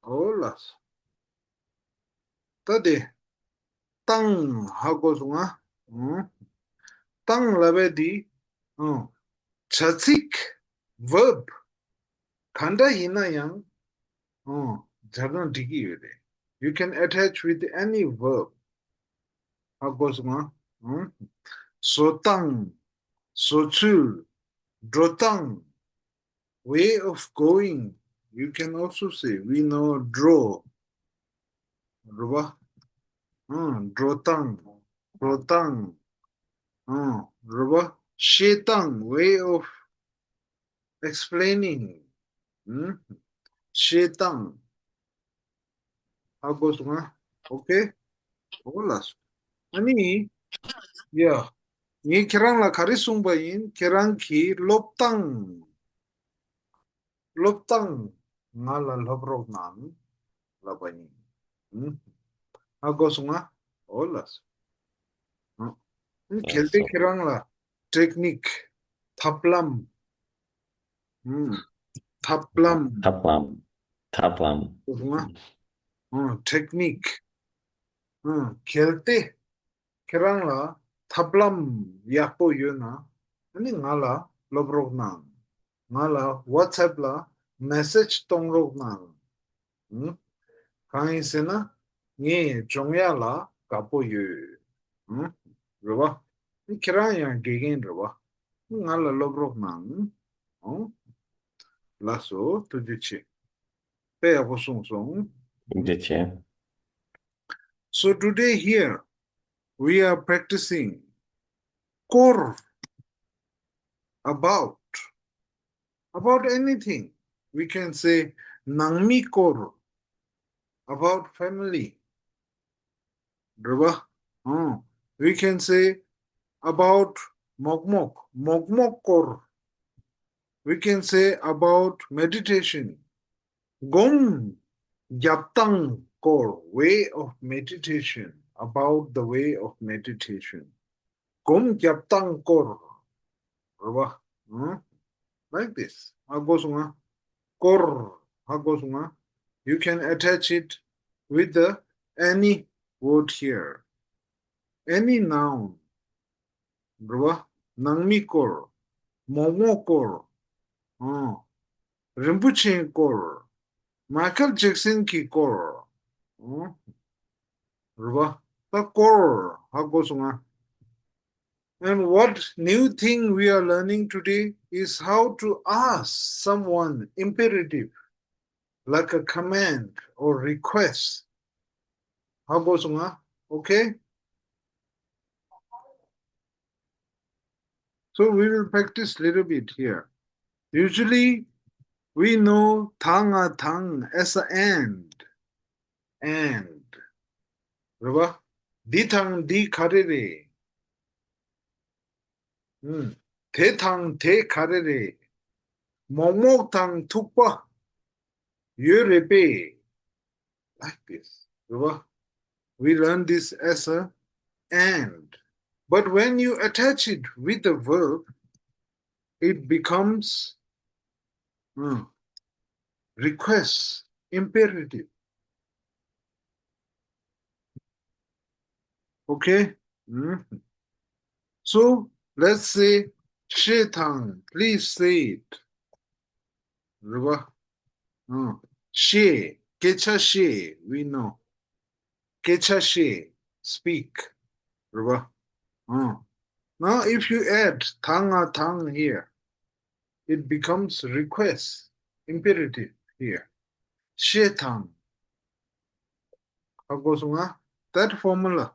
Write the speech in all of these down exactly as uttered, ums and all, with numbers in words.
ཨོ་ལགས་སོ། ད་དེ། བཏང་ཧ་གོ་སོང་ང་། ཨང་། བཏང་ལབ་པ་དེ། ཨང་། བྱ་ཚིག verb ག་འདྲ་ཡིན་ན་ཡང་། ཨང་། སྦྱར་ན་འགྲིག་གི་ཡོད་རེད། You can attach with any verb. ཧ་གོ་སོང་ང་། ཨང་། བཟོ་སྟངས། བཟོ་ཚུལ། འགྲོ་སྟངས། Way of going. You can also say, we know འགྲོ། རེད་པ། ཨང་། འགྲོ་སྟངས། འགྲོ་སྟངས། ཨང་། རེད་པ། བཤད་སྟངས། Way of explaining. ཨང་། བཤད་སྟངས། ཧ་གོ་སོང་ང་། ཨོ་ཁེ། ཨོ་ལགས་སོ། ཨ་ནི། ཡ། ངས་ཁྱེད་རང་ལ་ག་རེ་གསུངས་པ་ཡིན། ཁྱེད་རང་གིས་སློབ་སྟངས། སློབ་སྟངས་ང་ལ་སློབ་རོགས་གནང་ལབ་པ་ཡིན། ཧ་གོ་སོང་ང་། ཨོ་ལགས་སོ། ཨ། གལ་ཏེ་ཁྱེད་རང་ལ་ཊེག་ནིག་ཐབས་ལམ། ཨུམ། ཐབས་ལམ། ཐབས་ལམ། ཐབས་ལམ། ཨུམ། ཨ། ཊེག་ནིག་ཨུམ། གལ་ཏེ་ཁྱེད་རང་ལ་ཐབས་ལམ་ཡག་པོ་ཡོད་ན། ཨ་ནི་ང་ལ་སློབ་རོགས་གནང་། ང་ལ་ཝ་ཊི་སེབ་ལ་མེ་སེཇ་གཏོང་རོགས་གནང་། ཨུམ། གང་ཡིན་ཟེར་ན། ངས་སྦྱོང་ཡག་ལ་དགའ་པོ་ཡོད། ཨུམ། རེད་པ། ཁྱེད་རང་ཡང་དགེ་རྒན་རེད་པ། ང་ལ་སློབ་རོགས་གནང་། ཨུམ། ལགས་སོ། ཐུགས་རྗེ་ཆེ། དཔེ་ཡག་པོ་གསུངས་སོང་། ཐུགས་རྗེ་ཆེ། So today here we are practicing སྐོར། About. About anything. We can say ནང་མི་སྐོར། About family. རེད་པ། ཨང་། We can say about མོག་མོག་མོག་མོག་སྐོར། We can say about meditation. སྒོམ་རྒྱབ་སྟངས་སྐོར། Way of meditation. About the way of meditation. སྒོམ་རྒྱབ་སྟངས་སྐོར། རེད་པ། ཨང་། Like this. ཧ་གོ་སོང་ང་། སྐོར། ཧ་གོ་སོང་ང་། You can attach it with the any word here. Any noun. རེད་པ། ནང་མི་སྐོར། མོག་མོག་སྐོར། ཨང་། རིན་པོ་ཆེའི་སྐོར། མའི་ཁལ་ཇེག་སན་གྱི་སྐོར། ཨང་། རེད་པ། ད་སྐོར་ཧ་གོ་སོང་ང་། And what new thing we are learning today is how to ask someone imperative, like a command or request. ཧ་གོ་སོང་ང་། Okay? So we will practice little bit here. Usually, we know ད་ང་དང་as a and. And. རེད་པ། འདི་དང་འདི་ག་རེ་རེད། ཨུམ། དེ་དང་དེ་ག་རེ་རེད། མོག་མོག་དང་ཐུག་པ་ཡོད་རེད་པས། Like this. རེད་པ། We learn this as a and. But when you attach it with the verb, it becomes, ཨུམ། Request, imperative. Okay? ཨུམ། So, let's say བཤད་དང་། Please say it. རེད་པ། ཨུམ། བཤད། སྐད་ཆ་བཤད། We know. སྐད་ཆ་བཤད། Speak. རེད་པ། ཨུམ། Now, if you add ད་ང་དང་here, it becomes request, imperative here. བཤད་དང་། ཧ་གོ་སོང་ང་། That formula,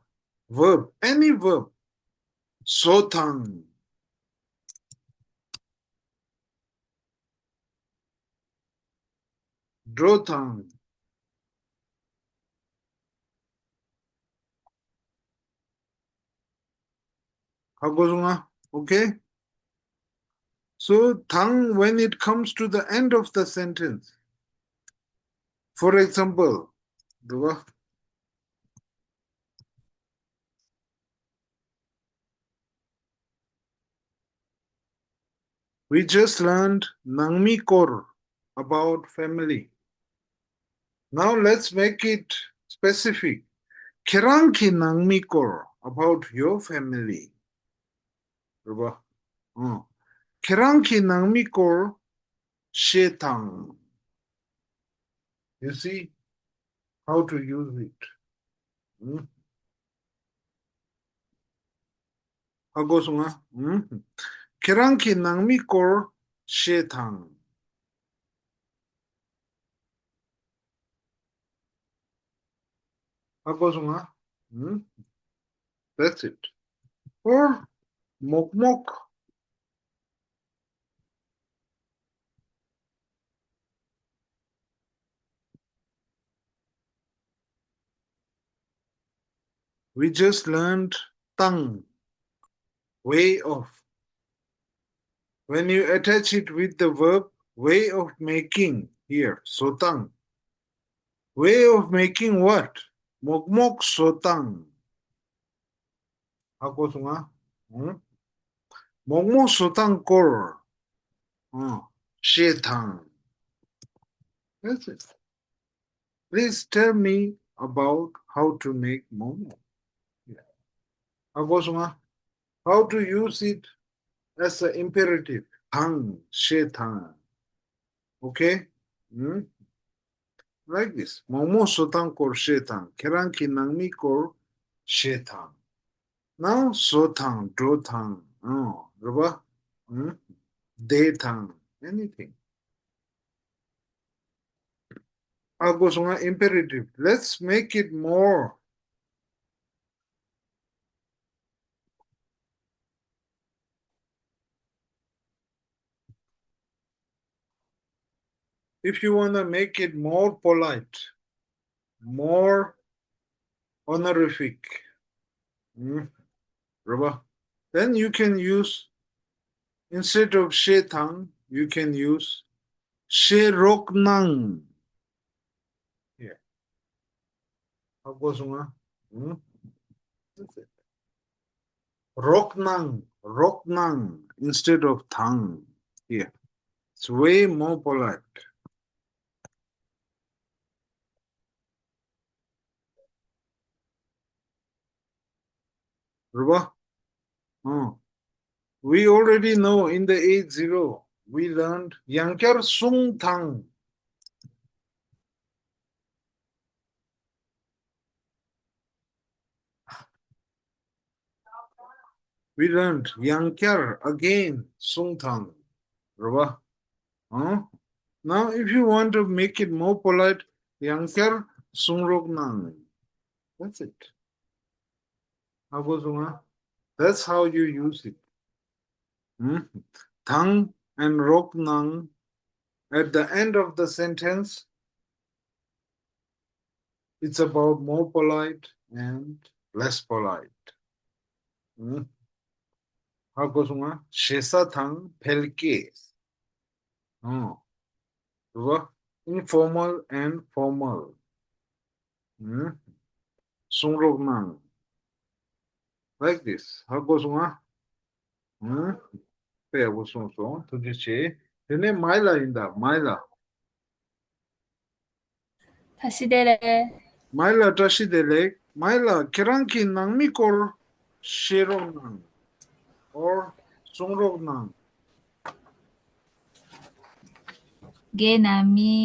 verb, any verb. བཟོ་དང་། འགྲོ་དང་། ཧ་གོ་སོང་ང་། Okay? So, དང་། When it comes to the end of the sentence, for example, རེད་པ། We just learned ནང་མི་སྐོར། About family. Now let's make it specific. ཁྱེད་རང་གི་ནང་མི་སྐོར, about your family. རེད་པ། ཨང་། ཁྱེད་རང་གི་ནང་མི་སྐོར་བཤད་དང་། You see how to use it. ཨང་། ཧ་གོ་སོང་ང་། ཨང་། ཁྱེད་རང་གི་ནང་མི་སྐོར་བཤད་དང་། ཧ་གོ་སོང་ང་། ཨང་། That's it. Or མོག་མོག། We just learned དང་། Way of. When you attach it with the verb way of making here, བཟོ་སྟངས། Way of making what? མོག་མོག་བཟོ་སྟངས། ཧ་གོ་སོང་ང་། ཨང་། མོག་མོག་བཟོ་སྟངས་སྐོར། ཨང་། བཤད་དང་། That's it. Please tell me about how to make མོག་མོག། ཧ་གོ་སོང་ང་། How to use it as an imperative. དང་། བཤད་དང་། Okay? ཨང་། Like this. མོག་མོག་བཟོ་སྟངས་སྐོར་བཤད་དང་། ཁྱེད་རང་གི་ནང་མི་སྐོར་བཤད་དང་། ནང་བཟོ་དང་། འགྲོ་དང་། ཨང་། རེད་པ། ཨང་། བསྡད་དང་། Anything. ཧ་གོ་སོང་ང་། Imperative. Let's make it more. If you want to make it more polite, more honorific, ཨང་། རེད་པ། Then you can use, instead of བཤད་དང་། You can use བཤད་རོགས་གནང་། Yeah. ཧ་གོ་སོང་ང་། ཨང་། རོགས་གནང་། རོགས་གནང་། Instead of དང་། Yeah. It's way more polite. རེད་པ། ཨང་། We already know in the eight zero, we learned ཡང་བསྐྱར་གསུང་དང་། We learned ཡང་བསྐྱར། Again གསུང་དང་། རེད་པ། ཨང་། Now if you want to make it more polite, ཡང་བསྐྱར་གསུང་རོགས་གནང་། That's it. ཧ་གོ་སོང་ང་། That's how you use it. ཨང་། དང་། and རོགས་གནང་། At the end of the sentence, it's about more polite and less polite. ཨང་། ཧ་གོ་སོང་ང་། ཞེ་ས་དང་འཕེལ་སྐྱེས། ཨང་། རེད་པ། Informal and formal. ཨང་། གསུང་རོགས་གནང་། Like this. ཧ་གོ་སོང་ང་། ཨང་། དཔེ་ཡག་པོ་གསུངས་སོང་། ཐུགས་རྗེ་ཆེ། དེ་ནས་མའི་ལ་ཡིན་ད། མའི་ལ། བཀྲ་ཤིས་བདེ་ལེགས། མའི་ལ་བཀྲ་ཤིས་བདེ་ལེགས། མའི་ལ་ཁྱེད་རང་གི་ནང་མི་སྐོར་བཤད་རོགས་གནང་། or གསུང་རོགས་གནང་། ངའི་ནང་མི།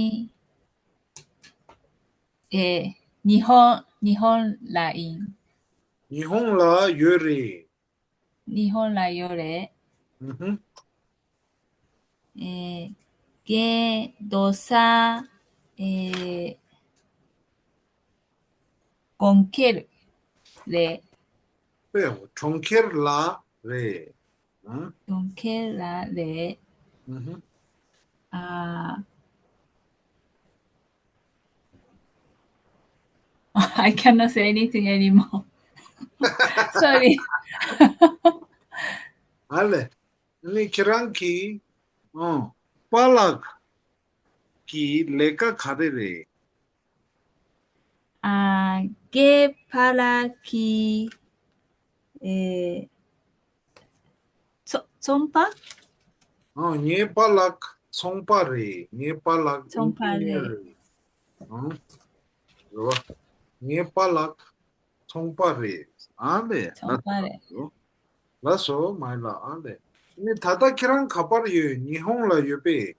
ཨེ། ཉི་ཧོང་། ཉི་ཧོང་ལ་ཡིན། ཉི་ཧོང་ལ་ཡོད་རེད། ཉི་ཧོང་ལ་ཡོད་རེད། ཨུ་ཧུམ། ཨེ། ངའི་ཟླ་ཚེས། ཨེ། གྲོང་ཁྱེར་རེད། དཔེ་གྲོང་ཁྱེར་ལ་རེད། ཨང་། གྲོང་ཁྱེར་ལ་རེད། ཨུ་ཧུམ། ཨ། I cannot say anything anymore. Sorry. ཨ་ལེ། ཨ་ནི་ཁྱེད་རང་གི། ཨང་། པཱ་ལགས་ཀྱི་ལས་ཀ་ག་རེ་རེད། ཨ། ངའི་པཱ་ལགས་ཀྱི། ཨེ། ཚོ། ཚོང་པ། ཨང་། ངའི་པཱ་ལགས་ཚོང་པ་རེད། ངའི་པཱ་ལགས་ཚོང་པ་རེད། ཨིན་ཇི་ནི་ཡར་རེད། ཨང་། རེད་བ། ངའི་པཱ་ལགས་ཚོང་པ་རེད། ཨ་ལས། ཚོང་པ་རེད། ལགས་སོ། མ་ལ་ཨ་ལས། ནི་ད་ལྟ་ཁྱེད་རང་ག་པར་ཡོད། ཉི་ཧོང་ལ་ཡོད་པས།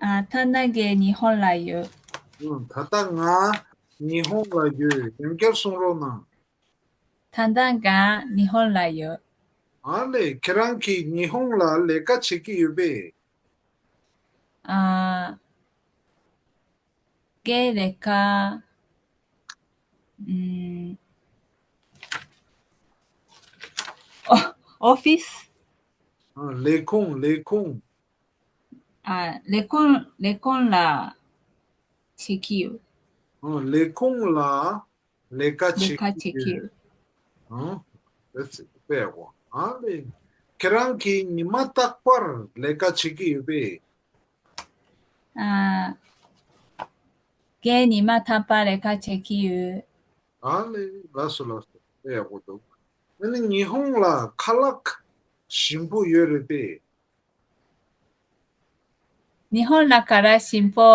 ཨ། ཐ་ན་ངས་ཉི་ཧོང་ལ་ཡོད། ཨང་། ད་ལྟ་ང་ཉི་ཧོང་ལ་ཡོད། ཡང་བསྐྱར་གསུང་རོགས་གནང་། ད་ལྟ་ང་ཉི་ཧོང་ལ་ཡོད། ཨ་ལས། ཁྱེད་རང་གིས་ཉི་ཧོང་ལ་ལས་ཀ་བྱེད་ཀྱི་ཡོད་པས། ཨ། ངས་ལས་ཀ། ཨམ། ཨོ། ཨོ་ཕི་སི། ཨ། ལས་ཁུངས། ལས་ཁུངས། ཨ། ལས་ཁུངས། ལས་ཁུངས་ལ་བྱེད་ཀྱི་ཡོད། ཨ། ལས་ཁུངས་ལ་ལས་ཀ་ལས་བྱེད་ཀ་ཀྱི་བྱེད་ཀྱི་ཡོད། ཡོད། ཨ། དེ་ཚེ་དཔེ་ཡག་པོ། ཨ་ལས། ཁྱེད་རང་གིས་ཉི་མ་རྟག་པར་ལས་ཀ་བྱེད་ཀྱི་ཡོད་པས། ཨ། ངས་ཉི་མ་རྟག་པར་ལས་ཀ་བྱེད་ཀྱི་ཡོད། ཨ་ལས། ལགས་སོ། ལགས་སོ། དཔེ་ཡག་པོ་འདུག་ཨ་ནི་ཉི་ཧོང་ལ་ཁ་ལག་ཞིམ་པོ་ཡོད་རེད་པས། ཉི་ཧོང་ལ་ཁ་ལག་ཞིམ་པོ་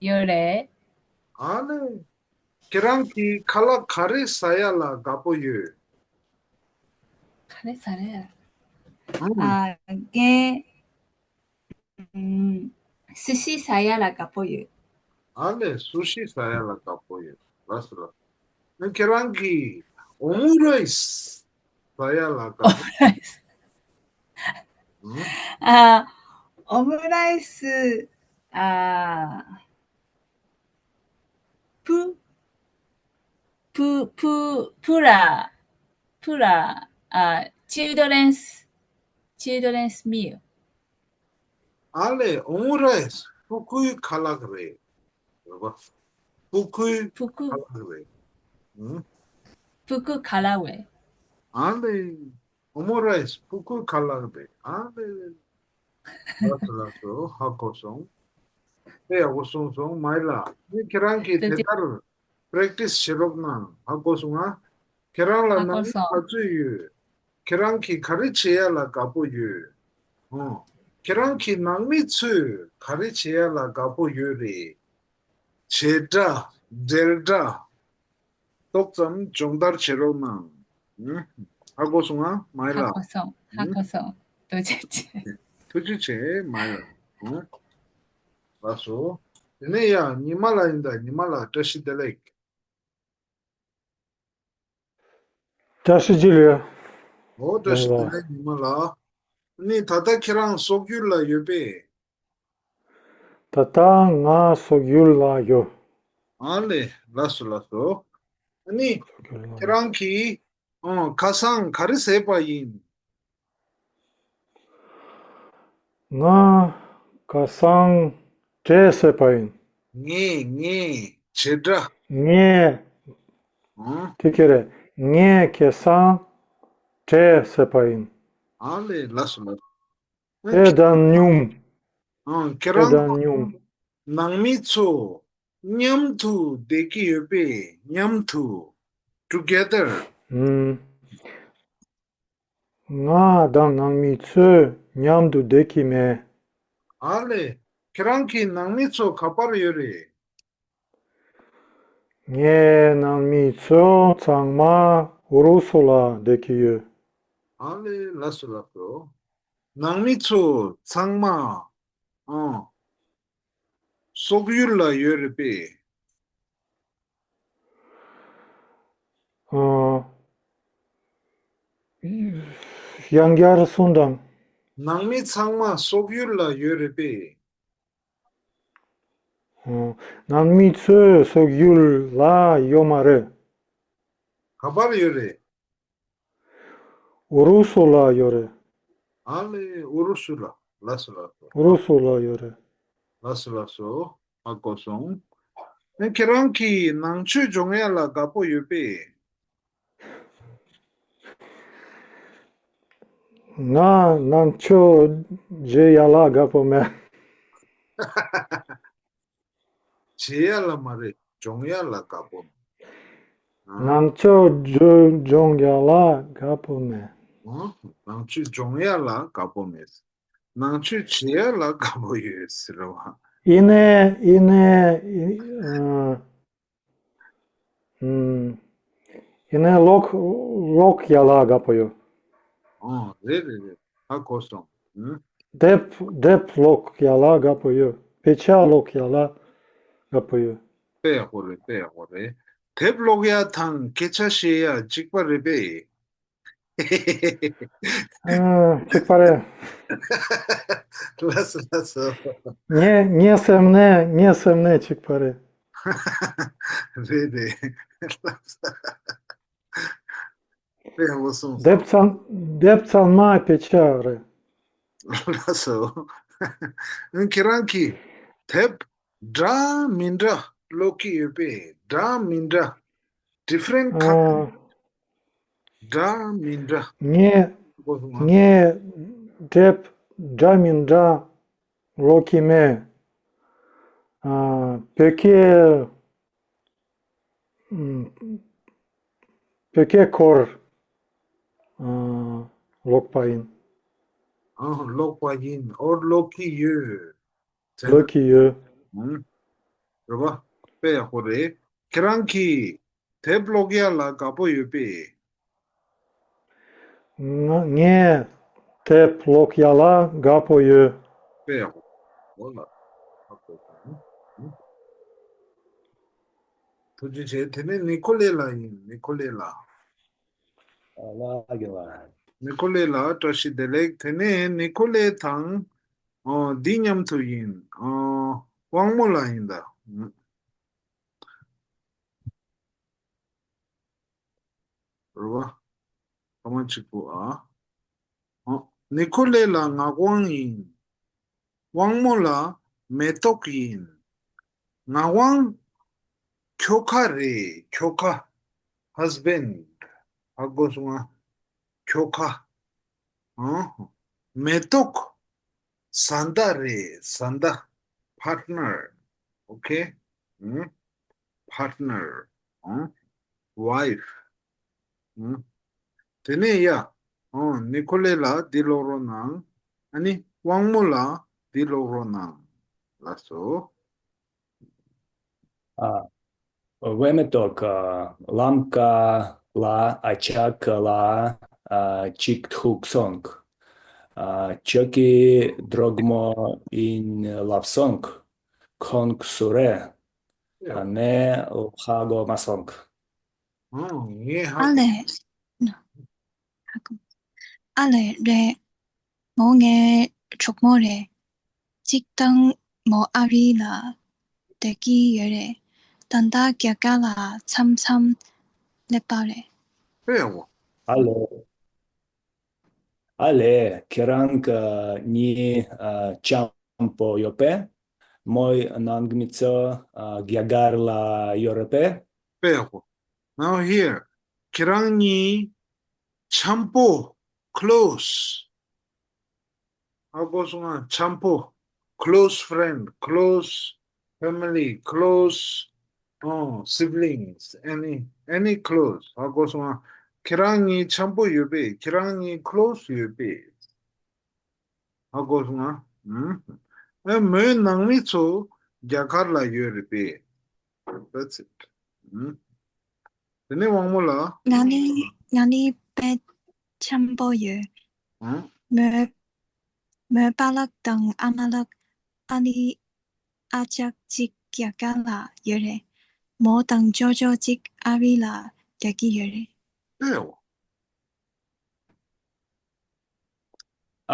ཡོད་རེད། ཨ་ལས། ཁྱེད་རང་གིས་ཁ་ལག་ག་རེ་ཟ་ཡ་ལ་དགའ་པོ་ཡོད། ག་རེ་ཟ་ཡ། ཨང་། ཨ། ངས། ཨམ། སུ་ཤི་ཟ་ཡ་ལ་དགའ་པོ་ཡོད། ཨ་ལས། སུ་ཤི་ཟ་ཡ་ལ་དགའ་པོ་ཡོད། ལགས་སོ། ལགས་སོ། ཨ། ཁྱེད་རང་གིས་ཨོ་མུ་རའི་སི་ཟ་ཡ་ལ་དགའ་པོ། ཨོ་མུ་རའི་སི། ཨང་། ཨ། ཨོ་མུ་རའི་སི། ཨ། ཕུ། ཕུ། ཕུ། ཕུ་ར། ཕུ་ར། ཨ། children's children's meal། ཨ་ལས། ཨོ་མུ་རའི་སི་ཕྲུ་གུའི་ཁ་ལག་རེད། རེད་པ། ཕྲུ་གུའི་ཕྲུ་གུ། ཁ་ལག་རེད། ཨང་། ཕྲུ་གུའི་ཁ་ལག་རེད། ཨ་ལས། ཨོ་མུ་རའི་སི་ཕྲུ་གུའི་ཁ་ལག་རེད། ཨ་ལས། ལགས་སོ། ལགས་སོ། ཧ་གོ་སོང་། དཔེ་ཡག་པོ་གསུངས་སོང་། མ་ལ། ནི་ཁྱེད་རང་གིས་དེ་ལྟར་པེ་རེག་ཊི་སི་བྱེད་རོགས་གནང་། ཧ་གོ་སོང་ང་། ཁྱེད་རང་ལ། ཧ་གོ་སོང་། ནང་མི་ག་ཚོད་ཡོད། ཁྱེད་རང་གིས་ག་རེ་བྱེད་ཡ་ལ་དགའ་པོ་ཡོད། ཨོ། ཁྱེད་རང་གི་ནང་མི་ཚོས་ག་རེ་བྱེད་ཡ་ལ་དགའ་པོ་ཡོད་རེད། བྱེད་སྒྲ། འབྲེལ་སྒྲ། ཏོག་ཙམ་སྦྱོང་བརྡར་བྱེད་རོགས་གནང་། ཧ་གོ་སོང་ང་། མ་ལ། ཧ་གོ་སོང་། ཧ་གོ་སོང་། ཐུགས་རྗེ་ཆེ། ཐུགས་རྗེ་ཆེ། མ་ལ། ལགས་སོ། དེ་ནས་ཡ་ཉི་མ་ལ་ཡིན་ད། ཉི་མ་ལ་བཀྲ་ཤིས་བདེ་ལེགས། བཀྲ་ཤིས་བདེ་ལེགས། ཨོ། བཀྲ་ཤིས་བདེ་ལེགས། ཉི་མ་ལགས། ནི་ད་ལྟ་ཁྱེད་རང་སོག་ཡུལ་ལ་ཡོད་པས། ད་ལྟ་ང་སོག་ཡུལ་ལ་ཡོད། ཨ་ལས། ལགས་སོ། ལགས་སོ། ནི་སོག་ཡུལ་ལ་ཁྱེད་རང་གིས། ཨོ། ཁ་སང་ག་རེ་ཟས་པ་ཡིན། ང་ཁ་སང་འབྲས་ཟས་པ་ཡིན། ངས། ངས། བྱེད་སྒྲ། ངས། ཨང་། དེ་ག་རེད། ངས་ཁ་སང་འབྲས་ཟས་པ་ཡིན། ཨ་ལས། ལགས་སོ། ལགས་སོ། འབྲས་དང་སྙུང་། ཨང་། ཁྱེད་རང་འབྲས་དང་སྙུང་། ནང་མི་ཚོ་མཉམ་དུ་བསྡད་ཀྱི་ཡོད་པས། མཉམ་དུ། Together། ཨང་། ང་དང་ནང་མི་ཚོས་མཉམ་དུ་བསྡད་ཀྱི་མེད། ཨ་ལས། ཁྱེད་རང་གི་ནང་མི་ཚོ་ག་པར་ཡོད་རེད། ངའི་ནང་མི་ཚོ་ཚང་མ་ཨུ་རུ་སུ་ལ་བསྡད་ཀྱི་ཡོད། ཨ་ལས། ལགས་སོ། ལགས་སོ། ནང་མི་ཚོ་ཚང་མ། ཨང་། སོག་ཡུལ་ལ་ཡོད་རེད་པས། ཨ། ཡང་བསྐྱར་གསུངས་དང་། ནང་མི་ཚང་མ་སོག་ཡུལ་ལ་ཡོད་རེད་པས། ཨ། ནང་མི་ཚོ་སོག་ཡུལ་ལ་ཡོད་མ་རེད། ག་པར་ཡོད་རེད། ཨུ་རུ་སུ་ལ་ཡོད་རེད། ཨ་ལས། ཨུ་རུ་སུ་ལ། ལགས་སོ། ལགས་སོ། ཨུ་རུ་སུ་ལ་ཡོད་རེད། ལགས་སོ། ལགས་སོ། ཧ་གོ་སོང་། ཨ། ཁྱེད་རང་གིས་ནང་ཆོས་སྦྱོང་ཡ་ལ་དགའ་པོ་ཡོད་པས། ང་ནང་ཆོས་བྱེད་ཡ་ལ་དགའ་པོ་མེད། བྱེད་ཡ་ལ་མ་རེད། སྦྱོང་ཡ་ལ་དགའ་པོ་མེད། ཨ། ནང་ཆོས་སྦྱོང་ཡ་ལ་དགའ་པོ་མེད། ཨ། ནང་ཆོས་སྦྱོང་ཡ་ལ་དགའ་པོ་མེད། ནང་ཆོས་བྱེད་ཡ་ལ་དགའ་པོ་ཡོད་ཟེར་བ། ཡིན་ནའི་ཡིན་ནའི་ཡིན་ཨ། ཨུམ། ཡིན་ནའི་ཀློག་ཀློག་ཡ་ལ་དགའ་པོ་ཡོད། ཨོ་རེད་རེད་རེད། ཧ་གོ་སོང་། ཨུམ། དེབ་དེབ་ཀློག་ཡ་ལ་དགའ་པོ་ཡོད། དཔེ་ཆ་ཀློག་ཡ་ལ་དགའ་པོ་ཡོད། དཔེ་ཡག་པོ་རེད། དཔེ་ཡག་པོ་རེད། དེབ་ཀློག་ཡ་དང་སྐད་ཆ་བཤད་ཡ་གཅིག་པ་རེད་པས། ཨ། གཅིག་པ་རེད། ལགས་སོ་ལགས་སོ། ངས་ངས་སེམས་ནས་ངས་སེམས་ནས་གཅིག་པ་རེད། རེད་རེད། ལགས་སོ། དཔེ་ཡག་པོ་གསུངས་སོང་། དེབ་ཚང་དེབ་ཚང་མ་དཔེ་ཆ་རེད། ལགས་སོ། ཁྱེད་རང་གིས་དེབ་འདྲ་མི་འདྲ་ཀློག་གི་ཡོད་པས། འདྲ་མི་འདྲ། Different ཨ། Kind. འདྲ་མི་འདྲ། ངས་གོ་སོང་ང་། ངས་དེབ་འདྲ་མི་འདྲ་ཀློག་གི་མེད། ཨ། བོད་སྐད་ཨམ། བོད་སྐད་སྐོར་ཨ། ཀློག་པ་ཡིན། ཨ། ཀློག་པ་ཡིན། ཨོ་ཀློག་གི་ཡོད། ཀློག་གི་ཡོད། ཨང་། རེད་པ། དཔེ་ཡག་པོ་རེད། ཁྱེད་རང་གིས་དེབ་ཀློག་ཡ་ལ་དགའ་པོ་ཡོད་པས། ང་ངས་དེབ་ཀློག་ཡ་ལ་དགའ་པོ་ཡོད། དཔེ་ཡག་པོ། འོ་ལགས། ཐུགས་རྗེ་ཆེ། དེ་ནས་ནི་ཁོ་ལེ་ལགས་ཡིན། ནི་ཁོ་ལེ་ལགས། ཨ་ལགས་རྒན་ལགས། ནི་ཁོ་ལེ་ལགས་བཀྲ་ཤིས་བདེ་ལེགས། དེ་ནས་ནི་ཁོ་ལེ་དང་། ཨོ། འདི་མཉམ་དུ་ཡིན། ཨོ། དབང་མོ་ལགས་ཡིན་ད། རེད་པ། ཐ་མ་གཅིག་པུ་ཨ། ཨོ། ནི་ཁོ་ལེ་ལགས་ངག་དབང་ཡིན། དབང་མོ་ལགས་མེ་ཏོག་ཡིན། ངག་དབང་ཁྱོ་ག་རེད། ཁྱོ་ག། Husband. ཧ་གོ་སོང་ང་། ཁྱོ་ག། ཨང་། མེ་ཏོག་བཟའ་ཟླ་རེད། བཟའ་ཟླ། Partner. Okay. ཨང་། Partner. ཨང་། Wife. ཨང་། དེ་ནས་ཡ། ཨང་། ནི་ཁོ་ལེ་ལགས་འདི་ཀློག་རོགས་གནང་། ཨ་ནི་དབང་མོ་ལགས་འདི་ཀློག་རོགས་གནང་། ལགས་སོ། ཨ། བུད་མེད་ཏོག་ལམ་ཀ་ལ་ཨ་ཅག་ལ་ཨ་ཅིག་ཐུག་སོང་། ཨ། ཁྱོད་ཀྱིས་གྲོགས་མོ་ཡིན་ལབ་སོང་། ཁོང་སུ་རེད། ཨ་ནི་ཧ་གོ་མ་སོང་། ཨ་ངས་ཧ་ཨ་ལས། ཨ་ལས་རེད། མོ་ངའི་གྲོགས་མོ་རེད། གཅིག་དང་མོ་ཨ་རི་ལ་བསྡད་ཀྱི་ཡོད་རེད། ད་ལྟ་རྒྱ་གར་ལ་མཚམས་མཚམས་སླེབས་པ་རེད། ཨེ་ཡ་ཝ། ཨ་ལས། ཨ་ལས། ཁྱེད་རང་གཉིས་འཆམ་པོ་ཡོད་པས། མོའི་ནང་མི་ཚོ་རྒྱ་གར་ལ་ཡོད་རེད་པས། དཔེ་ཡག་པོ། Now here. ཁྱེད་རང་གཉིས་འཆམ་པོ། Close. ཧ་གོ་སོང་ང་། འཆམ་པོ། Close friend, close family, close, oh, siblings, any, any close. ཧ་གོ་སོང་ང་། ཁྱེད་རང་གཉིས་འཆམ་པོ་ཡོད་པས། ཁྱེད་རང་གཉིས་close ཡོད་པས། ཧ་གོ་སོང་ང་། ཨ། མོའི་ནང་མི་ཚོ་རྒྱ་གར་ལ་ཡོད་རེད་པས། That's it. དེ་ནས་དབང་མོ་ལགས། ང་ནི་ང་ནི་དཔེ་འཆམ་པོ་ཡོད། ཨང་། མོའི་མོའི་པཱ་ལགས་དང་ཨ་མ་ལགས། ཨ་ནི་ཨ་ཅག་གཅིག་རྒྱ་གར་ལ་ཡོད་རེད། མོ་དང་ཅོ་ཅོ་གཅིག་ཨ་རི་ལ་བསྡད་ཀྱི་ཡོད་རེད། ཨེ་ཡ་ཝ།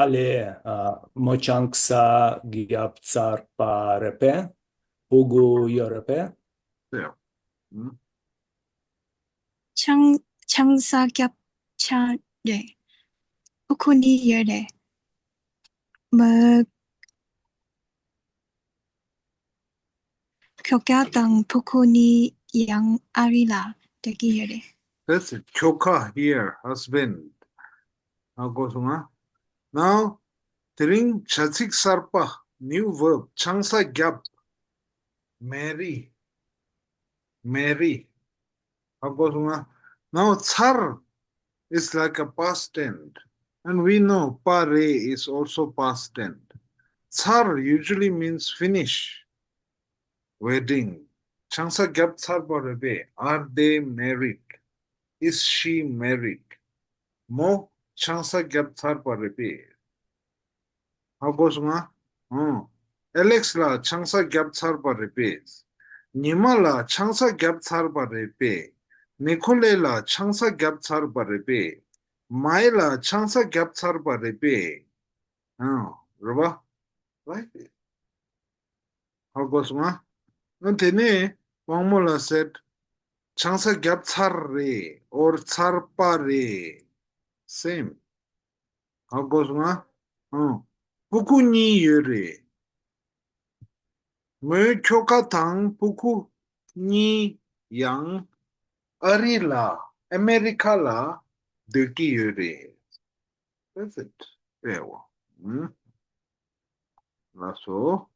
ཨ་ལས། ཨ། མོ་ཆང་ས་བརྒྱབ་ཚར་བ་རེད་པས། ཕྲུ་གུ་ཡོད་རེད་པས། ཨེ་ཡ། ཨུམ། ཆང་ཆང་ས་བརྒྱབ་ཚར་རེད། ཕྲུ་གུ་གཉིས་ཡོད་རེད། མོ། ཁྱོ་ག་དང་ཕྲུ་གུ་གཉིས་ཡང་ཨ་རི་ལ་སྡོད་ཀྱི་ཡོད་རེད། That's it. ཁྱོ་ག here, husband. ཧ་གོ་སོང་ང་། Now དེ་རིང་བྱ་ཚིག་གསར་པ། New verb. ཆང་ས་བརྒྱབ། Marry. Marry. ཧ་གོ་སོང་ང་། Now ཚར is like a past tense. And we know པ་རེད is also past tense. ཚར usually means finish. wedding? ཆང་ས་བརྒྱབ་ཚར་བ་རེད་པས། Are they married? Is she married? མོ་ཆང་ས་བརྒྱབ་ཚར་བ་རེད་པས། ཧ་གོ་སོང་ང་། ཨང་། ཨེ་ལེགས་ལ་ཆང་ས་བརྒྱབ་ཚར་བ་རེད་པས། ཉི་མ་ལ་ཆང་ས་བརྒྱབ་ཚར་བ་རེད་པས། ནི་ཁོ་ལེ་ལ་ཆང་ས་བརྒྱབ་ཚར་བ་རེད་པས། མའེ་ལ་ཆང་ས་བརྒྱབ་ཚར་བ་རེད་པས། ཨང་། རེད་པ། Right? ཧ་གོ་སོང་ང་། ཨ་དེ་ནས་དབང་མོ་ལ་ཟེར། ཆང་ས་བརྒྱབ་ཚར་རེད། or ཚར་པ་རེད། Same. ཧ་གོ་སོང་ང་། ཨང་། སྤུ་གུ་གཉིས་ཡོད་རེད། མོའི་ཁྱོ་ག་དང་སྤུ་གུ་གཉིས་ཡང་ཨ་རི་ལ། ཨ་མེ་རི་ཁ་ལ་སྡོད་ཀྱི་ཡོད་རེད། That's it. དཔེ་བ། ཨང་། ལགས་སོ།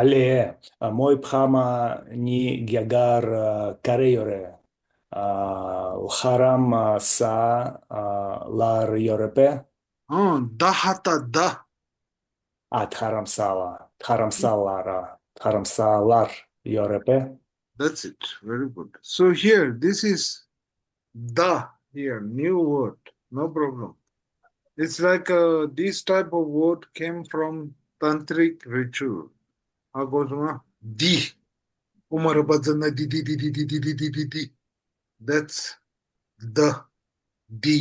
ཨ་ལེ། ཨ་མོའི་ཕ་མ་གཉིས་རྒྱ་གར་ཨ་ག་རེ་ཡོད་རེད། ཨ་དྷ་རམ་ས་ཨ་ལར་ཡོད་རེད་པས། ཨང་། དྷ་ཧ་ཏ་དྷ། ཨ་དྷ་རམ་ས་ལ། དྷ་རམ་ས་ལ་ར། དྷ་རམ་ས་ལར་ཡོད་རེད་པས། That's it. Very good. So here, this is དྷ here, new word. No problem. It's like uh, this type of word came from tantric ritual. ཧ་གོ་སོང་ང་། དྷི། ཨོཾ་ཨ་ར་པ་ཛ་ན་དྷི་དྷི་དྷི་དྷི། That's དྷ། དྷི།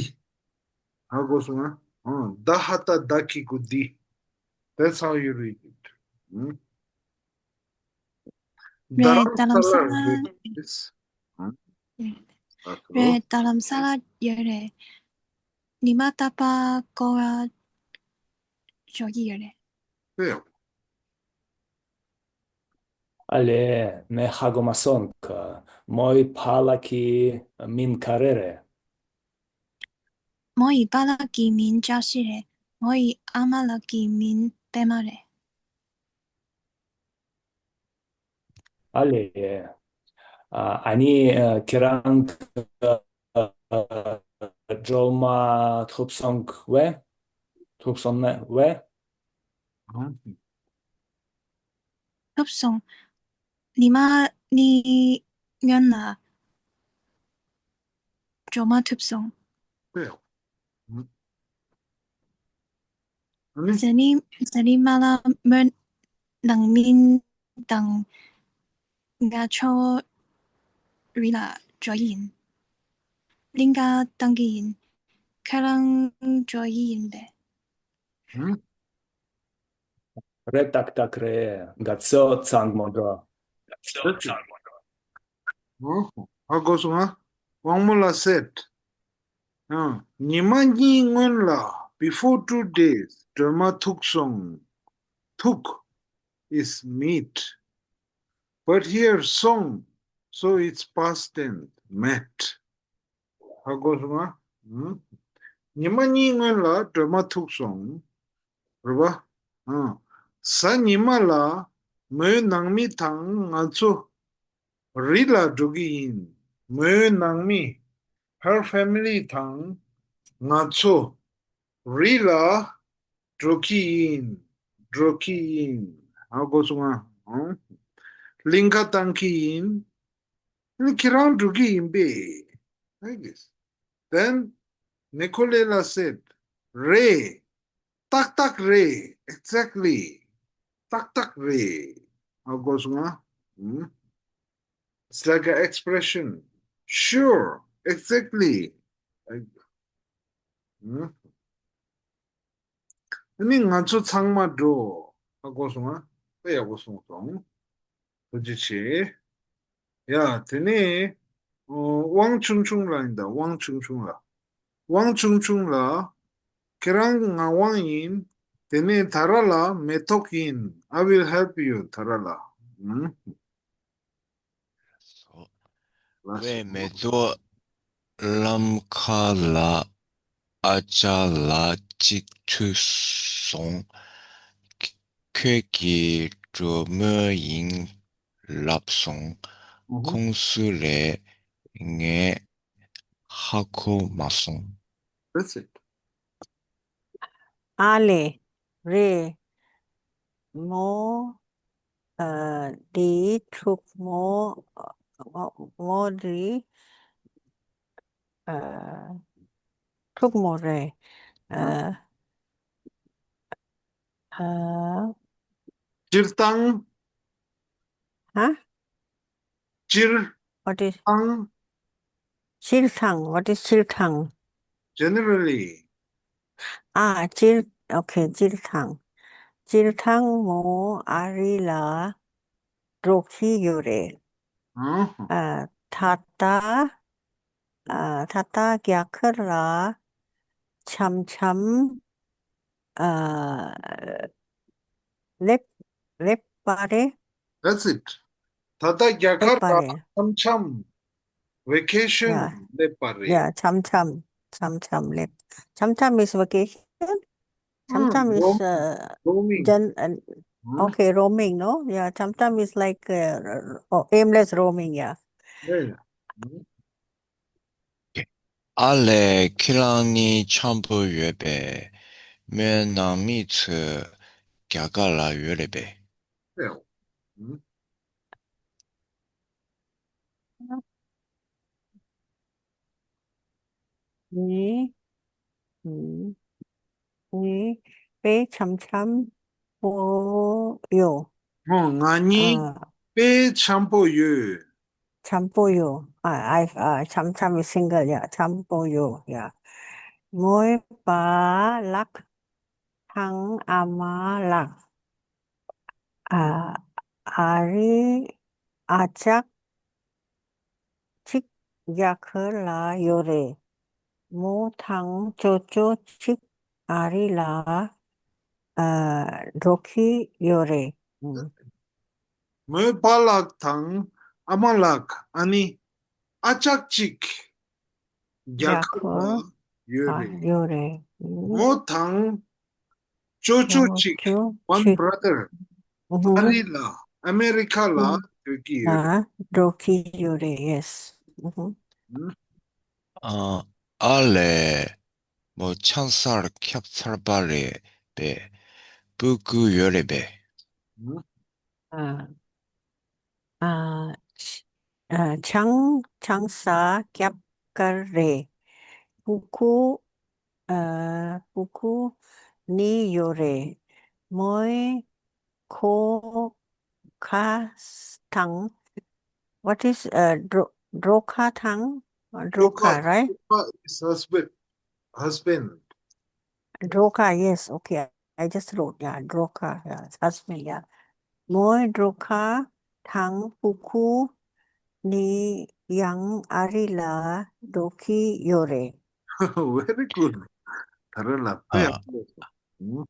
ཧ་གོ་སོང་ང་། ཨང་། དྷ་ཧ་ཏ་དྷ་གི་གུ་དྷི། That's how you read it. ཨང་། རེད། རྡ་རམ་ས་ལ་རེད། རེད། རྡ་རམ་ས་ལ་ཡོད་རེད། ཉི་མ་རྟག་པར་སྐོར་ར་འགྲོ་གི་ཡོད་རེད། དཔེ་ཡག་པོ། ཨ་ལེ། ངས་ཧ་གོ་མ་སོང་། མོའི་པཱ་ལགས་ཀྱི་མིང་ག་རེ་རེད། མོ་ཡི་པཱ་ལགས་ཀྱི་མིང་བཀྲ་ཤིས་རེད། མོ་ཡི་ཨ་མ་ལགས་ཀྱི་མིང་པད་མ་རེད། ཨ་ལེ། ཨ་ཨ་ནི་ཨ་ཁྱེད་རང་ཨ་སྒྲོལ་མ་ཐུག་སོང་བས། ཐུག་སོང་ནས་བས། ཐུག་སོང་། ཉི་མ་གཉིས་སྔོན་ལ་སྒྲོལ་མ་ཐུག་སོང་། དཔེ་ཡག་པོ། ཨ་ནི། ཟ་ནི་ཟ་ནི་མ་ལ་མོ་ནང་མི་དང་ང་ཚོ་རི་ལ་འགྲོ་ཡིན། གླིང་ག་བཏང་གི་ཡིན། ཁྱེད་རང་འགྲོ་ཡི་ཡིན་པས། ཧུམ། རེད། ཏག་ཏག་རེད། ང་ཚོ་ཚང་མ་འགྲོ། ང་ཚོ་ཚང་མ་འགྲོ། ཧ་གོ་སོང་ང་། དབང་མོ་ལགས་ཟེར། ཨང་། ཉི་མ་གཉིས་སྔོན་ལ། Before two days སྒྲོལ་མ་ཐུག་སོང་། ཐུག is meet. But here སོང་། So it's past tense, met. ཧ་གོ་སོང་ང་། ཨང་། ཉི་མ་གཉིས་སྔོན་ལ་སྒྲོལ་མ་ཐུག་སོང་། རེད་པ། ཨང་། གཟའ་ཉི་མ་ལ་མོའི་ནང་མི་དང་ང་ཚོ་རི་ལ་འགྲོ་གི་ཡིན། མོའི་ནང་མི། her family དང་ང་ཚོ་རི་ལ་འགྲོ་གི་ཡིན། འགྲོ་གི་ཡིན། ཧ་གོ་སོང་ང་། ཨང་། གླིང་ག་བཏང་གི་ཡིན། ཨ་ནི་ཁྱེད་རང་འགྲོ་གི་ཡིན་པས། Like this. Then Nicolai said, རེད། ཏག་ཏག་རེད། Exactly. ཏག་ཏག་རེད། ཧ་གོ་སོང་ང་། ཨུམ། It's like an expression. Sure. Exactly. ཨུམ། ཨ་ནི་ང་ཚོ་ཚང་མ་འགྲོ། ཧ་གོ་སོང་ང་། དཔེ་ཡག་པོ་གསུངས་སོང་། ཐུགས་རྗེ་ཆེ། ཡ། དེ་ནས་ཨོ། དབང་ཆུང་ཆུང་ལ་ཡིན་ད། དབང་ཆུང་ཆུང་ལ། དབང་ཆུང་ཆུང་ལ། ཁྱེད་རང་ངག་དབང་ཡིན། དེ་ནས་ད་ར་ལ་མེ་ཏོག་ཡིན། I will help you ད་ར་ལ། ཨུམ། ལགས་སོ། ཝེ་མེ་ཏོག་ལམ་ཁ་ལ་ཨ་ཅག་ལགས་གཅིག་ཐུག་སོང་། ཁྱོད་ཀྱི་གྲོགས་མོ་ཡིན་ལབ་སོང་། ཨུ་ཧུ། ཁོང་སུ་རེད། ངས་ཧ་གོ་མ་སོང་། That's it. ཨ་ལེ། རེད། མོ། ཨ། འདི་ཕྲུག་མོ། མོ་འདི། ཨ། ཕྲུག་མོ་རེད། ཨ། ཨ། སྤྱིར་བཏང་། ཧ། སྤྱིར་What is བཏང་། སྤྱིར་བཏང་། What is སྤྱིར་བཏང་། Generally། ཨ། སྤྱིར། Okay. སྤྱིར་བཏང་། སྤྱིར་བཏང་མོ་ཨ་རི་ལ་འགྲོ་གི་ཡོད་རེད། ཨ། ཨ། ད་ལྟ། ཨ། ད་ལྟ་རྒྱ་གར་ལ་འཆམ་འཆམ། ཨ། སླེབས། སླེབས་པ་རེད། That's it. ད་ལྟ་རྒྱ་གར་སླེབས་པ་ལ་རེད། འཆམ་འཆམ། Vacation Yeah. སླེབས་པ་རེད། Yeah. འཆམ་འཆམ། འཆམ་འཆམ་སླེབས། འཆམ་འཆམ is vacation? འཆམ་ཨ། འཆམ is roam- uh, roaming. Gen- uh, ཨ། Okay, roaming, no? Yeah, འཆམ་འཆམ is like uh, oh, aimless roaming, yeah. Yeah, yeah. ཨ། ཨ་ལས། ཁྱེད་རང་གཉིས་འཆམ་པོ་ཡོད་པས། མོའི་ནང་མི་ཚོ་རྒྱ་གར་ལ་ཡོད་རེད་པས། ཨེའོ། ཨུམ། ངས། ངས། ངས་དཔེ་འཆམ་འཆམ་པོ་ཡོད། ཨོ། ང་གཉིས་ཨ། དཔེ་འཆམ་པོ་ཡོད། འཆམ་པོ་ཡོད། ཨ། ཨ། ཨ། འཆམ་འཆམ་is single, yeah. འཆམ་པོ་ཡོད། Yeah. མོའི་པཱ་ལགས་དང་ཨ་མ་ལགས། ཨ། ཨ་རི་ཨ་ཅག་ཅིག་རྒྱ་གར་ལ་ཡོད་རེད། མོ་དང་ཅོ་ཅོ་ཅིག་ཨ་རི་ལ། ཨ། འགྲོ་གི་ཡོད་རེད། ཨུམ། མོའི་པཱ་ལགས་དང་ཨ་མ་ལགས། ཨ་ནི་ཨ་ཅག་ཅིག་རྒྱ་རྒྱ་གར་གར་ལ་ཡོད་ཨ་རེད། ཡོད་རེད། ཨུམ། མོ་དང་ཅོ་ཅོ་ཅོ་ཅིག་ཅོ་one ཅིག brother ཨ་ཧུ། རི་ལ། ཨ་མེ་རི་ཁ་ལ་ཨུ། སྡོད་ཀྱི་ཡོད་རེད། ཨ། འགྲོ་གི་ཡོད་རེད། Yes. ཨུ་ཧུ། ཨུམ། ཨ། ཨ་ལས། མོ་ཆང་སར་ཁྱབ་ཚར་པ་རེད་པས། སྤུ་གུ་ཡོད་རེད་པས། ཨུམ། ཨ། ཨ། ཨ། ཆང་། ཆང་ས་རྒྱབ་ཀར་རེད། སྤུ་གུ། ཨ། སྤུ་གུ་གཉིས་ཡོད་རེད། མོའི་ཁོ་ཁ་དང་། What is uh, སྒྲོ་སྒྲོ་ཁ་དང་། སྒྲོ་ཁ། སྒྲོ་ཁ། Right? སྒྲོ་ཁ is husband. Husband. སྒྲོ་ཁ། Yes. Okay. I just wrote, yeah, སྒྲོ་ཁ། Yeah, husband, yeah. མོའི་སྒྲོ་ཁ་དང་སྤུ་གུ་གཉིས་ཡང་ཨ་རི་ལ་འགྲོ་གི་ཡོད་རེད། Very good. ད་རེས་ལ་དཔེ་ཡག་པོ།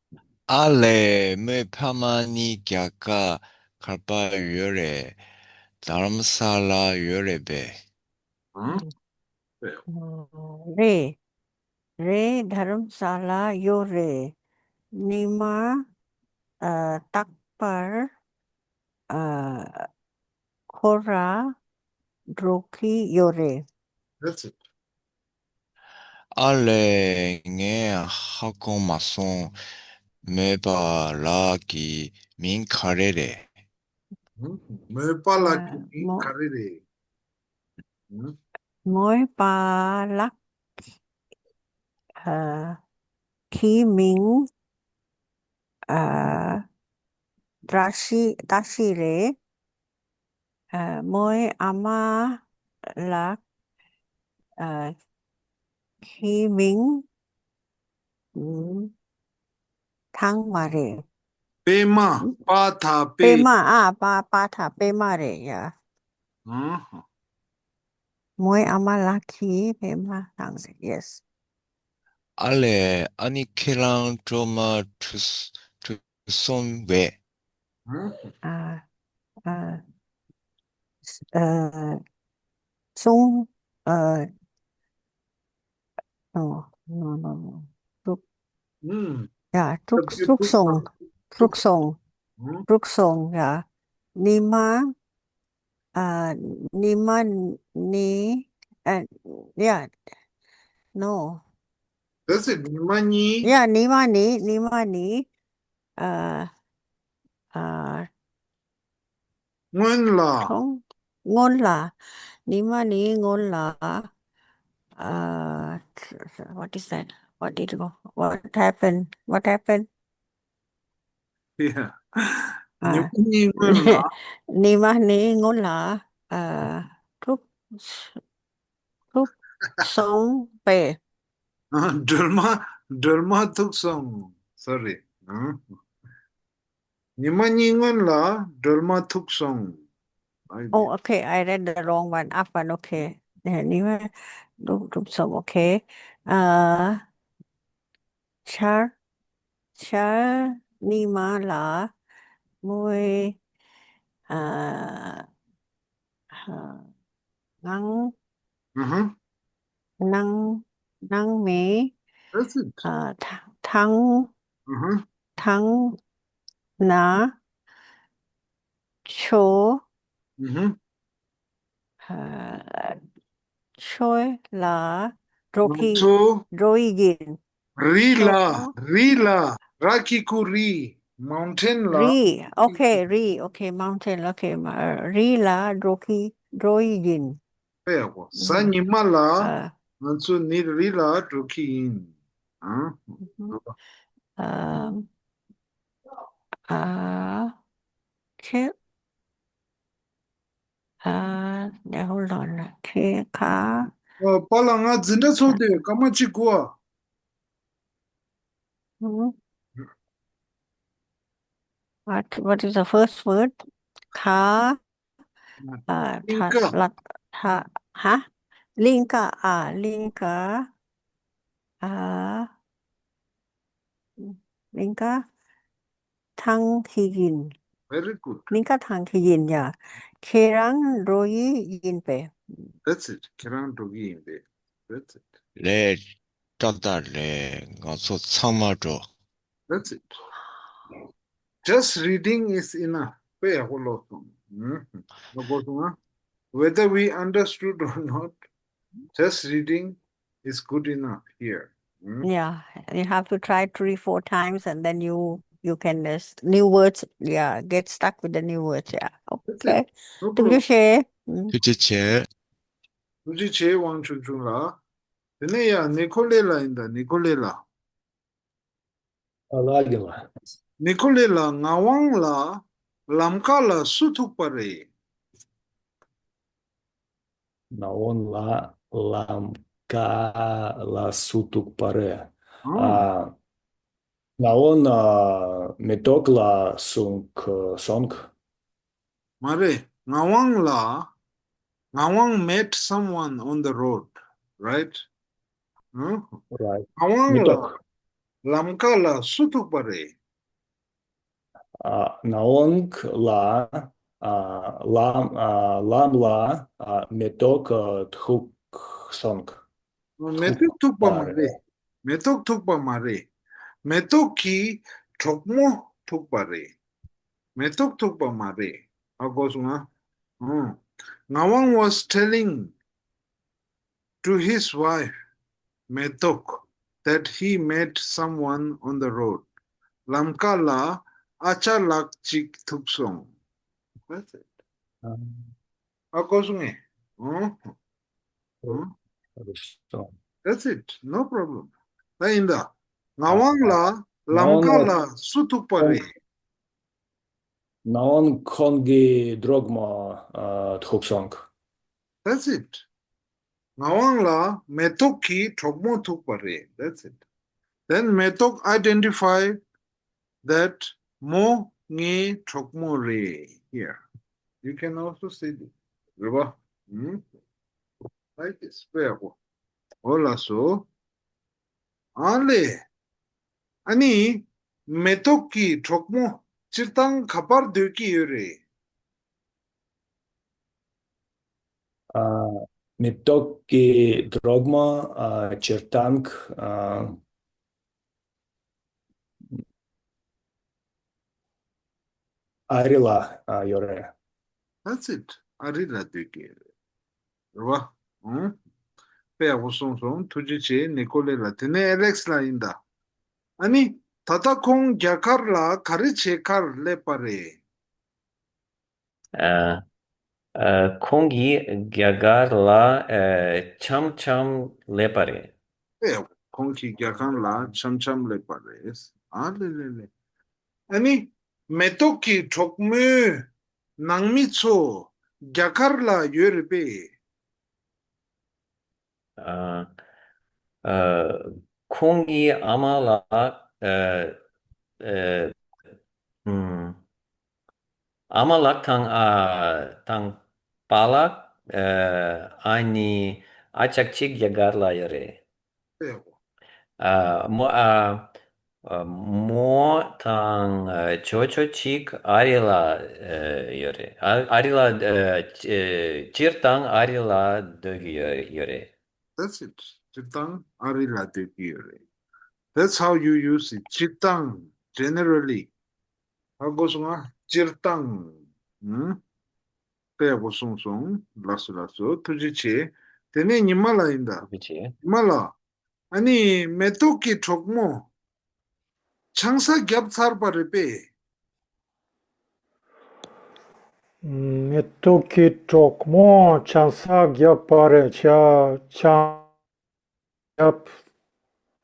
ཨ་ལས། མོའི་ཕ་མ་གཉིས་རྒྱ་གར་ག་པར་ཡོད་རེད། དྷ་རམ་ས་ལར་ཡོད་རེད་པས། ཨང་། རེད། རེད། དྷ་རམ་ས་ལར་ཡོད་རེད། ཉི་མ་ཨ་རྟག་པར་ཨ་ཁོ་ར་འགྲོ་གི་ཡོད་རེད། That's it. ཨ་ལས། ངས་ཧ་གོ་མ་སོང་། མོའི་པཱ་ལགས་ཀྱི་མིང་ག་རེ་རེད། ཨང་། མོའི་པཱ་ལགས་ཀྱི་ཨ་མིང་མོ་ག་རེ་རེད། ཨང་། མོའི་པཱ་ལགས་ཨ་ཀྱི་མིང་ཨ་བཀྲ་ཤིས། བཀྲ་ཤིས་རེད། ཨ་མོའི་ཨ་མ་ལགས་ཨ་ཀྱི་མིང་ཨུམ་ཐང་མ་རེད། པད་མ། ཨུམ་པ་ཐ་པད། པད་མ། ཨ་པ། པ་ཐ་པད་མ་རེད་ཡ། ཨང་། མོའི་ཨ་མ་ལགས་ཀྱི་པད་མ་ཐང་རེད། Yes. ཨ་ལས། ཨ་ནི་ཁྱེད་རང་སྒྲོལ་མ་གྲུ་གྲུ་གསུམ་བས། ཨ་ཨ་ཨ་གསུང་ཨ། No, no, no, no. དྲུག་ཨུམ། ཡ། དྲུག་དྲུག་སོང་། དྲུག་སོང་། ཨུམ། དྲུག་སོང་ཡ། ཉི་མ། ཨ། ཉི་མ་ནི། ཨ། ཡ། No. That's it. ཉི་མ་གཉིས། ཡ་ཉི་མ་ནི་ཉི་མ་ནི་ཨ་ཨ་སྔོན་ལ། གྲོང་སྔོན་ལ། ཉི་མ་ནི་སྔོན་ལ། ཨ། What is that? What did go? What happened? What happened? Yeah. ཨ། ཉི་མ་གཉིས་སྔོན་ལ། ཉི་མ་ནི་སྔོན་ལ། ཨ། ཐུག་ཐུག་སོང་པས། ཨ། སྒྲོལ་མ་སྒྲོལ་མ་ཐུག་སོང་། Sorry. ཨ། ཉི་མ་གཉིས་སྔོན་ལ་སྒྲོལ་མ་ཐུག་སོང་། Like Oh, this. Okay, I read the wrong one. Up one, okay. ཉི་མ་ཐུག་ཐུག་སོང་། Okay. ཨ། ཆར་ཆར་ཉི་མ་ལ་མོའི་ཨ་ཨ་ངང་ཨ་ཧ། ནང་ནང་མི་That's it. ཨ་ཐང་ཐང་ཨ་ཧ། ཐང་ན་ཆོ་ཨ་ཧ། ཨ་ཆོས་ལ་འགྲོ་གི་ཚོ་འགྲོ་ཡི་ཡིན། རི་ལ། ཆོ་རི་ལ། ར་གི་གུ་རི། Mountain་ལ། རི། Okay, རི། Okay, mountain. Okay, མ་རི་ལ་འགྲོ་གི་འགྲོ་ཡི་ཡིན། དཔེ་ཡག་པོ། གཟའ་ཉི་མ་ལ་ཨ། ང་ཚོ་ནི་རི་ལ་འགྲོ་གི་ཡིན། ཨ། ཨ། ཨ། ཁྱེད། ཨ། ནེ་ཧོལ་ཌོན། ཁྱེད་ཁ། ཨ། པཱ་ལགས་ང་འཛིན་གྲྭ་ཚོགས་དེ་སྐར་མ་གཅིག་དགོས་ཨ། ཧུམ། What, what is the first word? ཁ། ཨ། ཐ། གླིང་ག། ལ། ཐ། ཧ། གླིང་ག། ཨ། གླིང་ག། ཨ། གླིང་ག་ཐང་གི་ཡིན། Very good. གླིང་ག་ཐང་གི་ཡིན་ཡ། ཁྱེད་རང་འགྲོ་ཡི་ཡིན་པས། That's it. ཁྱེད་རང་འགྲོ་གི་ཡིན་པས། That's it. ལས། ཏག་ཏག་ལས། ང་ཚོ་ཚང་མ་འགྲོ། That's it. Just reading is enough. དཔེ་ཡག་པོ་ཀློག་སོང་། ཨུམ། ཀློག་དགོས་སོང་ཨ། Whether we understood or not, just reading is good enough here. ཨུམ། Yeah, you have to try three, four times, and then you you can uh, s- new words. Yeah, get stuck with the new words. Yeah. That's it. Okay. No ཐུགས་རྗེ་problem. ཆེ། ཨུམ། ཐུགས་རྗེ་ཆེ། ཐུགས་རྗེ་ཆེ་དབང་ཕྱུག་ཆུང་ལགས། དེ་ནས་ཡ་ནི་ཁོ་ལེ་ལགས་ཡིན་ད། ནི་ཁོ་ལེ་ལགས། ཨ་ལགས་ཀྱི་ལགས། ནི་ཁོ་ལེ་ལགས། ངག་དབང་ལ་ལམ་ཀ་ལ་སུ་ཐུག་པ་རེད། ངག་དབང་ལ་ལམ་ཀ་ལ་སུ་ཐུག་པ་རེད། ཨ། ཨ། ངག་དབང་ཨ་མེ་ཏོག་ལ་སོང་སོང་། མ་རེད། ངག་དབང་ལ། ངག་དབང་met someone on the road, right? ཨང་། Right. ངག་དབང་མེ་ལ་ཏོག་ལམ་ཀ་ལ་སུ་ཐུག་པ་རེད། ཨ། ངག་དབང་ལ། ཨ། ལམ། ཨ། ལམ་ལ། ཨ། མེ་ཏོག་ཨ་ཐུག་སོང་། མེ་ཏོག་ཐུག་པ་མ་རེད། མེ་ཏོག་ཐུག་པ་མ་རེད། མེ་ཏོག་གི་གྲོགས་མོ་ཐུག་པ་རེད། མེ་ཏོག་ཐུག་པ་མ་རེད། ཧ་གོ་སོང་ང་། ཨང་། ངག་དབང་was telling to his wife མེ་ཏོག that he met someone on the road. ལམ་ཀ་ལ་ཨ་ཅག་ལགས་ཅིག་ཐུག་སོང་། That's it. ཨ། ཧ་གོ་སོང་ངས། ཨང་། ཨང་། That's it. No problem. ད་ཡིན་ད། ངག་དབང་ལ་ལམ་ཀ་ལ་སུ་ཐུག་པ་རེད། ངག་དབང་ཁོང་གི་གྲོགས་མོ་ཨ་ཐུག་སོང་། That's it. ངག་དབང་ལ་མེ་ཏོག་གི་གྲོགས་མོ་ཐུག་པ་རེད། That's it. Then མེ་ཏོག་identify that མོ་ངའི་གྲོགས་མོ་རེད། Here. You can also see this. རེད་པ། ཨུམ། Like this. དཔེ་ཡག་པོ། འོ་ལགས་སོ། ཨ་ལས། ཨ་ནི། མེ་ཏོག་གི་གྲོགས་མོ་སྤྱིར་བཏང་ག་པར་སྡོད་ཀྱི་ཡོད་རེད། ཨ། མེ་ཏོག་གི་གྲོགས་མོ་ཨ་སྤྱིར་བཏང་ཨ་ཨ་རི་ལ་ཨ་ཡོད་རེད། That's it. ཨ་རི་ལ་སྡོད་ཀྱི་ཡོད་རེད། རེད་པ། ཨང་། དཔེ་ཡག་པོ་གསུངས་སོང་། ཐུགས་རྗེ་ཆེ། ནི་ཀོ་ལེ་ལགས། དེ་ནས་ཨེ་ལེགས་ལགས་ཡིན་ད། ཨ་ནི། ད་ལྟ་ཁོང་རྒྱ་གར་ལ་ག་རེ་བྱེད་གར་སླེབས་པ་རེད། ཨ། ཨ། ཁོང་གིས་རྒྱ་གར་ལ་ཨ་འཆམ་འཆམ་སླེབས་པ་རེད། ཨེ། ཁོང་གིས་རྒྱ་གར་ལ་འཆམ་འཆམ་སླེབས་པ་རེད། ཨ་ལེ་ལེ་ལེ། ཨ་ནི། མེ་ཏོག་གི་གྲོགས་མོའི་ནང་མི་ཚོ་རྒྱ་གར་ལ་ཡོད་རེད་པས། ཨ། ཨ། ཁོང་གི་ཨ་མ་ལགས། ཨ། ཨ། ཨམ། ཨ་མ་ལགས་དང་ཨ་དང་པཱ་ལགས། ཨ། ཨ་ནི་ཨ་ཅག་གཅིག་རྒྱ་གར་ལ་ཡོད་རེད། ཨ། མོ། ཨ། ཨ། མོ་དང་ཨ་ཅོ་ཅོ་གཅིག་ཨ་རི་ལ་ཨ་ཡོད་རེད། ཨ། ཨ་རི་ལ། ཨ། སྤྱིར་བཏང་ཨ་རི་ལ་སྡོད་ཀྱི་ཡོད་ཡོད་རེད། That's it. སྤྱིར་བཏང་ཨ་རི་ལ་སྡོད་ཀྱི་ཡོད་རེད། That's how you use it. སྤྱིར་བཏང་། Generally. ཧ་གོ་སོང་ང་། སྤྱིར་བཏང་། ཨུམ། དཔེ་ཡག་པོ་གསུངས་སོང་། ལགས་སོ་ལགས་སོ། ཐུགས་རྗེ་ཆེ། དེ་ནས་ཉི་མ་ལགས་ཡིན་ད། ཐུགས་རྗེ་ཆེ། ཉི་མ་ལགས། ཨ་ནི་མེ་ཏོག་གི་གྲོགས་མོ། ཆང་ས་བརྒྱབ་ཚར་པ་རེད་པས། མེ་ཏོག་གི་གྲོགས་མོ་ཆང་ས་བརྒྱབ་པ་རེད། ཆ། ཆང་བརྒྱབ་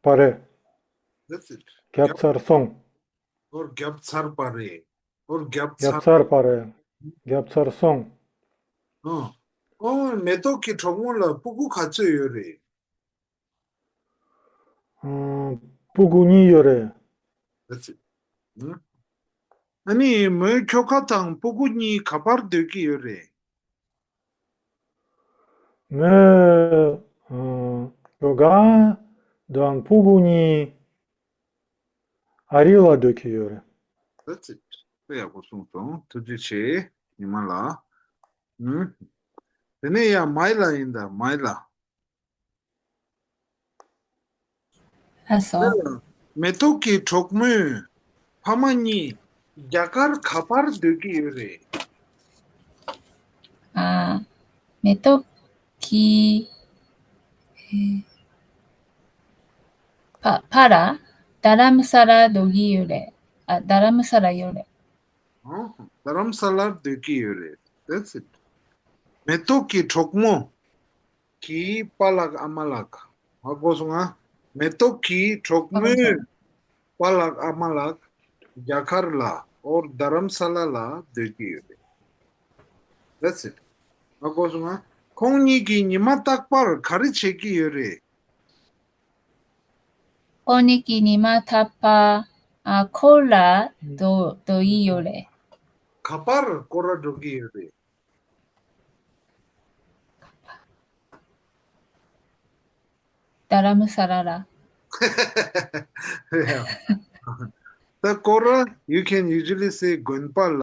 པ་རེད། That's it. བརྒྱབ་ཚར་སོང་། ཨོ་བརྒྱབ་ཚར་པ་རེད། ཨོ་བརྒྱབ་བརྒྱབ་ཚར། ཚར་པ་རེད། བརྒྱབ་ཚར་སོང་། ཨོ། ཨོ་མེ་ཏོག་གི་གྲོགས་མོ་ལ་སྤུ་གུ་ག་ཚོད་ཡོད་རེད། ཨང་། སྤུ་གུ་གཉིས་ཡོད་རེད། That's it. ཨང་། ཨ་ནི་མོའི་ཁྱོ་ག་དང་སྤུ་གུ་གཉིས་ག་པར་སྡོད་ཀྱི་ཡོད་རེད། མོའི། ཨང་། ཁྱོ་ག་དང་སྤུ་གུ་གཉིས་ཨ་རི་ལ་སྡོད་ཀྱི་ཡོད་རེད། That's it. དཔེ་ཡག་པོ་གསུངས་སོང་། ཐུགས་རྗེ་ཆེ། ཉི་མ་ལགས། ཨང་། དེ་ནས་ཡ་མའི་ལགས་ཡིན་ད། མའི་ལགས། ལགས་སོ། མེ་ཏོག་གི་གྲོགས་མོའི་ཕ་མ་གཉིས་རྒྱ་གར་ག་པར་སྡོད་ཀྱི་ཡོད་རེད། ཨ། མེ་ཏོག་གི། ཨེ། ཕ། ཕ་ར་རྡ་རམ་ས་ལ་སྡོད་ཀྱི་ཡོད་རེད། ཨ། རྡ་རམ་ས་ལ་ཡོད་རེད། ཨོ། རྡ་རམ་ས་ལར་སྡོད་ཀྱི་ཡོད་རེད། That's it. མེ་ཏོག་གི་གྲོགས་མོ་གི་པཱ་ལགས་ཨ་མ་ལགས། ཧ་གོ་སོང་ང་། མེ་ཏོག་གི་གྲོགས་མོའི་པཱ་ལགས་ཨ་མ་ལགས་རྒྱ་གར་ལ། ཨོ་རྡ་རམ་ས་ལ་ལ་སྡོད་ཀྱི་ཡོད་རེད། That's it. ཧ་གོ་སོང་ང་། ཁོང་གཉིས་ཀྱིས་ཉི་མ་རྟག་པར་ག་རེ་བྱེད་ཀྱི་ཡོད་རེད། ཁོང་གཉིས་ཀྱིས་ཉི་མ་རྟག་པར། ཨ། སྐོར་ར་འགྲོ་འགྲོ་ཡི་ཡོད་རེད། ག་པར་སྐོར་ར་འགྲོ་གི་ཡོད་རེད། རྡ་རམ་ས་ལ་ལ། Yeah. ད་སྐོར་ར། You can usually say དགོན་པ་ལ།